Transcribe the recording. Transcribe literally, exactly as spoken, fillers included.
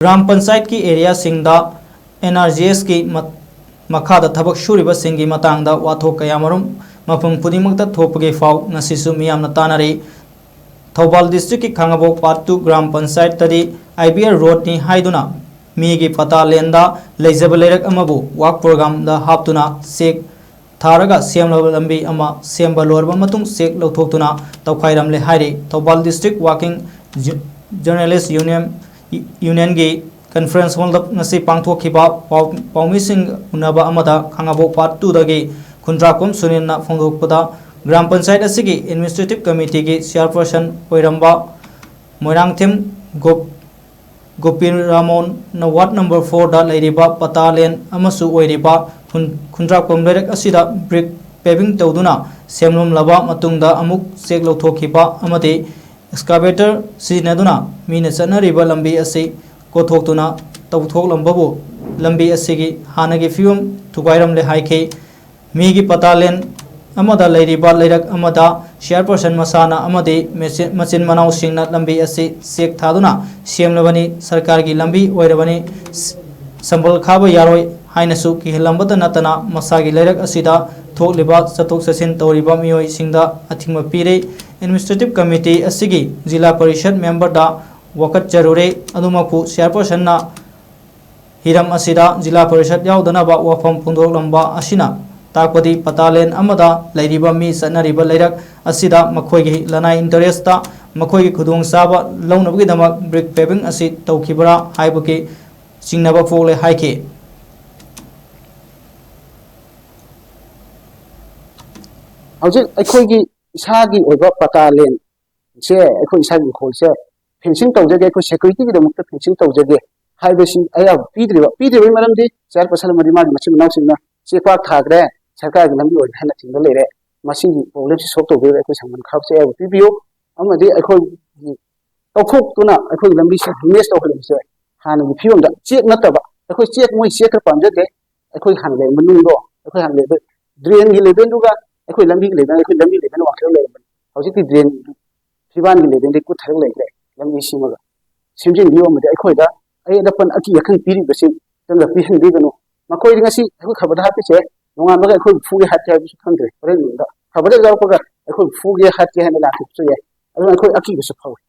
Gram ꯄꯟꯆꯥꯌꯠꯀꯤ ꯑꯦꯔꯤꯌꯥꯁꯤꯡꯗ and R G ꯑꯦꯁꯀꯤ ꯃꯈꯥꯗ ꯊꯕꯛ ꯁꯨꯔꯤꯕꯁꯤꯡꯒꯤ ꯃꯇꯥꯡꯗ ꯋꯥꯊꯣꯛ ꯀꯌꯥꯃꯔꯨꯝ ꯃꯐꯝ ꯈꯨꯗꯤꯡꯃꯛꯇ ꯊꯣꯛꯄꯒꯤ ꯐꯥꯎ ꯉꯁꯤꯁꯨ ꯃꯤꯌꯥꯝꯅ ꯇꯥꯅꯔꯤ꯫ ꯊꯧꯕꯥꯜ ꯗꯤꯁꯇ꯭ꯔꯤꯛꯀꯤ ꯈꯥꯉꯕꯣꯛ ꯄꯥꯔꯠ ꯇꯨ ꯒ꯭ꯔꯥꯝ ꯄꯟꯆꯥꯌꯠꯇꯗꯤ ꯑꯥꯏ ꯕꯤ ꯑꯥꯔ ꯔꯣꯗꯅꯤ ꯍꯥꯏꯗꯨꯅ ꯃꯤꯒꯤ ꯄꯇꯥ ꯂꯦꯟꯗ ꯂꯩꯖꯕ ꯂꯩꯔꯛ ꯑꯃꯕꯨ ꯋꯥꯛ ꯄ꯭ꯔꯣꯒ꯭ꯔꯥꯝꯗ ꯍꯥꯞꯇꯨꯅ ꯆꯦꯛ ꯊꯥꯔꯒ ꯁꯦꯝꯂꯕ ꯂꯝꯕꯤ ꯑꯃ ꯁꯦꯝꯕ ꯂꯣꯏꯔꯕ ꯃꯇꯨꯡ ꯆꯦꯛ ꯂꯧꯊꯣꯛꯇꯨꯅ ꯇꯧꯈꯥꯏꯔꯝꯂꯦ ꯍꯥꯏꯔꯤ꯫ Thoubal district working journalists union, ꯌꯨꯅꯤꯌꯟꯒꯤ ꯀꯟꯐ꯭ꯔꯦꯟꯁ ꯍꯣꯜꯗ ꯉꯁꯤ ꯄꯥꯡꯊꯣꯛꯈꯤꯕ ꯄꯥꯎ-, ꯄꯥꯎꯃꯤꯁꯤꯡ ꯎꯅꯕ ꯑꯃꯗ ꯈꯥꯉꯕꯣꯛ ꯄꯥꯔꯠ ꯇꯨꯗꯒꯤ ꯈꯨꯟꯗ꯭ꯔꯥꯛꯄꯝ ꯁꯨꯅꯤꯜꯅ ꯐꯣꯡꯗꯣꯛꯄꯗ, ꯒ꯭ꯔꯥꯝ ꯄꯟꯆꯥꯌꯠ ꯑꯁꯤꯒꯤ ꯑꯦꯗꯃꯤꯅꯤꯁꯇ꯭ꯔꯦꯇꯤꯚ ꯀꯃꯤꯇꯤꯒꯤ ꯆꯤꯌꯥꯔꯄꯔꯁꯟ ꯑꯣꯏꯔꯝꯕ ꯃꯣꯏꯔꯥꯡꯊꯦꯝ ꯒꯣꯞ-, ꯒꯣꯄꯤꯔꯥꯃꯣꯟꯅ ꯋꯥꯔꯗ ꯅꯝꯕꯔ ꯐꯣꯔꯗ ꯂꯩꯔꯤꯕ ꯄꯇꯥ ꯂꯦꯟ ꯑꯃꯁꯨ ꯑꯣꯏꯔꯤꯕ ꯈꯨꯟ-, ꯈꯨꯟꯗ꯭ꯔꯥꯛꯄꯝ ꯂꯩꯔꯛ ꯑꯁꯤꯗ ꯕ꯭ꯔꯤꯛ ꯄꯦꯚꯤꯡ ꯇꯧꯗꯨꯅ ꯁꯦꯝꯂꯝꯂꯕ ꯃꯇꯨꯡꯗ ꯑꯃꯨꯛ ꯆꯦꯛ ꯂꯧꯊꯣꯛꯈꯤꯕ ꯑꯃꯗꯤ ꯑꯦꯛꯁꯀꯥꯚꯦꯇꯔ ꯁꯤꯖꯤꯟꯅꯗꯨꯅ ꯃꯤꯅ ꯆꯠꯅꯔꯤꯕ ꯂꯝꯕꯤ ꯑꯁꯤ ꯀꯣꯊꯣꯛꯇꯨꯅ ꯇꯧꯊꯣꯛꯂꯝꯕꯕꯨ ꯂꯝꯕꯤ ꯑꯁꯤꯒꯤ ꯍꯥꯟꯅꯒꯤ ꯐꯤꯕꯝ ꯊꯨꯒꯥꯏꯔꯝꯂꯦ ꯍꯥꯏꯈꯤ꯫ ꯃꯤꯒꯤ ꯄꯇꯥ ꯂꯦꯟ ꯑꯃꯗ ꯂꯩꯔꯤꯕ ꯂꯩꯔꯛ ꯑꯃꯗ ꯆꯤꯌꯥꯔꯄꯔꯁꯟ ꯃꯁꯥꯅ ꯑꯃꯗꯤ ꯃꯦꯆꯤꯟ-, ꯃꯆꯤꯟ ꯃꯅꯥꯎꯁꯤꯡꯅ ꯂꯝꯕꯤ ꯑꯁꯤ ꯆꯦꯛ ꯊꯥꯗꯨꯅ ꯁꯦꯝꯂꯕꯅꯤ, ꯁꯔꯀꯥꯔꯒꯤ ꯂꯝꯕꯤ ꯑꯣꯏꯔꯕꯅꯤ, ꯁ-, ꯁꯝꯕꯜ ꯈꯥꯕ ꯌꯥꯔꯣꯏ ꯍꯥꯏꯅꯁꯨ ꯀꯤꯍꯜꯂꯝꯕꯇ ꯅꯠꯇꯅ ꯃꯁꯥꯒꯤ ꯂꯩꯔꯛ ꯑꯁꯤꯗ ꯊꯣꯛꯂꯤꯕ ꯆꯠꯊꯣꯛ ꯆꯠꯁꯤꯟ ꯇꯧꯔꯤꯕ ꯃꯤꯑꯣꯏꯁꯤꯡꯗ ꯑꯊꯤꯡꯕ ꯄꯤꯔꯤ꯫ ꯑꯦꯗꯃꯤꯅꯤꯁꯇ꯭ꯔꯦꯇꯤꯚ ꯀꯃꯤꯇꯤ ꯑꯁꯤꯒꯤ ꯖꯤꯂꯥ ꯄꯔꯤꯁꯗ ꯃꯦꯝꯕꯔꯗ ꯋꯥꯀꯠꯆꯔꯨꯔꯦ꯫ ꯑꯗꯨꯃꯛꯄꯨ ꯆꯤꯌꯥꯔꯄꯔꯁꯟꯅ ꯍꯤꯔꯝ ꯑꯁꯤꯗ ꯖꯤꯂꯥ ꯄꯔꯤꯁꯗ ꯌꯥꯎꯗꯅꯕ ꯋꯥꯐꯝ ꯐꯣꯡꯗꯣꯛꯂꯝꯕ ꯑꯁꯤꯅ ꯇꯥꯛꯄꯗꯤ ꯄꯇꯥ ꯂꯦꯟ ꯑꯃꯗ ꯂꯩꯔꯤꯕ ꯃꯤ ꯆꯠꯅꯔꯤꯕ ꯂꯩꯔꯛ ꯑꯁꯤꯗ ꯃꯈꯣꯏꯒꯤ ꯂꯅꯥꯏ ꯏꯟꯇꯔꯦꯁꯇ ꯃꯈꯣꯏꯒꯤ ꯈꯨꯗꯣꯡꯆꯥꯕ ꯂꯧꯅꯕꯒꯤꯗꯃꯛ ꯕ꯭ꯔꯤꯛ ꯄꯦꯚꯤꯡ ꯑꯁꯤ ꯇꯧꯈꯤꯕ꯭ꯔꯥ ꯍꯥꯏꯕꯒꯤ ꯆꯤꯡꯅꯕ ꯄꯣꯛꯂꯦ ꯍꯥꯏꯈꯤ꯫ ꯍꯧꯖꯤꯛ ꯑꯩꯈꯣꯏꯒꯤ ꯏꯁꯥꯒꯤ ꯑꯣꯏꯕ ꯄꯇꯥ ꯂꯦꯟꯁꯦ, ꯑꯩꯈꯣꯏ ꯏꯁꯥꯒꯤ ꯏꯪꯈꯣꯜꯁꯦ ꯐꯦꯟꯁꯤꯡ ꯇꯧꯖꯒꯦ, ꯑꯩꯈꯣꯏ ꯁꯦꯀ꯭ꯌꯨꯔꯤꯇꯤꯒꯤꯗꯃꯛꯇ ꯐꯦꯟꯁꯤꯡ ꯇꯧꯖꯒꯦ ꯍꯥꯏꯕꯁꯤ ꯑꯌꯥꯕ ꯄꯤꯗ꯭ꯔꯤꯕ, ꯄꯤꯗ꯭ꯔꯤꯕꯒꯤ ꯃꯔꯝꯗꯤ ꯆꯤꯌꯥꯔꯄꯔꯁꯟ ꯑꯃꯗꯤ ꯃꯥꯒꯤ ꯃꯆꯤꯟ ꯃꯅꯥꯎꯁꯤꯡꯅ ꯆꯦ ꯄꯥꯛ ꯊꯥꯈ꯭ꯔꯦ, ꯁꯔꯀꯥꯔꯒꯤ ꯂꯝꯕꯤ ꯑꯣꯏꯔꯦ ꯍꯥꯏꯅ ꯊꯤꯡꯕ ꯂꯩꯔꯦ꯫ ꯃꯁꯤꯒꯤ ꯄ꯭ꯔꯣꯕ꯭ꯂꯦꯝꯁꯤ ꯁꯣꯜꯕ ꯇꯧꯕꯤꯔꯒ ꯑꯩꯈꯣꯏ ꯁꯪꯕꯟ ꯈꯥꯕꯁꯦ ꯑꯌꯥꯕ ꯄꯤꯕꯤꯌꯨ꯫ ꯑꯃꯗꯤ ꯑꯩꯈꯣꯏꯒꯤ ꯇꯧꯊꯣꯛꯇꯨꯅ ꯑꯩꯈꯣꯏꯒꯤ ꯂꯝꯕꯤꯁꯤ ꯗ꯭ꯔꯦꯅꯦꯖ ꯇꯧꯍꯜꯂꯤꯕꯁꯦ ꯍꯥꯟꯅꯒꯤ ꯐꯤꯕꯝꯗ ꯆꯦꯛ ꯅꯠꯇꯕ, ꯑꯩꯈꯣꯏ ꯆꯦꯛ, ꯃꯣꯏ ꯆꯦꯛ ꯈꯔ ꯄꯥꯝꯖꯗꯦ, ꯑꯩꯈꯣꯏ ꯍꯥꯟꯅ ꯂꯩꯔꯝꯕ ꯅꯨꯡꯗꯣ, ꯑꯩꯈꯣꯏ ꯍꯥꯟꯅ ꯂꯩꯕ ꯗ꯭ꯔꯦꯟꯒꯤ ꯂꯦꯚꯦꯜꯗꯨꯒ ꯑꯩꯈꯣꯏ ꯂꯝꯕꯤꯒꯤ ꯂꯦꯚꯦꯜ, ꯑꯩꯈꯣꯏ ꯂꯝꯕꯤ ꯂꯦꯚꯦꯜ ꯋꯥꯡꯈꯠꯂ ꯂꯩꯔꯝꯕꯅꯤ꯫ ꯍꯧꯖꯤꯛꯇꯤ ꯗ꯭ꯔꯦꯟ ꯐꯤꯕꯥꯟꯒꯤ ꯂꯦꯚꯦꯜꯗꯤ ꯀꯨꯠꯊꯔꯒ ꯂꯩꯈ꯭ꯔꯦ꯫ ꯂꯝꯕꯤ ꯁꯦꯝꯃꯒ ꯁꯦꯝꯖꯤꯟꯕꯤꯌꯨ ꯑꯃꯗꯤ ꯑꯩꯈꯣꯏꯗ ꯑꯌꯦꯠ ꯑꯄꯟ ꯑꯀꯤ ꯑꯈꯪ ꯄꯤꯔꯤꯕꯁꯤ ꯆꯪꯗ ꯄꯤꯍꯟꯕꯤꯒꯅꯨ꯫ ꯃꯈꯣꯏꯗꯤ ꯉꯁꯤ ꯑꯩꯈꯣꯏ ꯈꯕꯔꯗ ꯍꯥꯞꯄꯤꯁꯦ ꯅꯣꯡꯉꯥꯟꯕꯒ ꯑꯩꯈꯣꯏꯕꯨ ꯐꯨꯒꯦ ꯍꯥꯠꯀꯦ ꯍꯥꯏꯕꯁꯨ ꯈꯪꯗ꯭ꯔꯦ꯫ ꯍꯣꯔꯦꯟ ꯅꯨꯡꯗ ꯈꯕꯔꯗ ꯌꯥꯎꯔꯛꯄꯒ ꯑꯩꯈꯣꯏꯕꯨ ꯐꯨꯒꯦ ꯍꯥꯠꯀꯦ ꯍꯥꯏꯅ ꯂꯥꯛꯈꯤꯕꯁꯨ ꯌꯥꯏ꯫ ꯑꯗꯨꯅ ꯑꯩꯈꯣꯏ ꯑꯀꯤꯕꯁꯨ ꯐꯥꯎꯏ꯫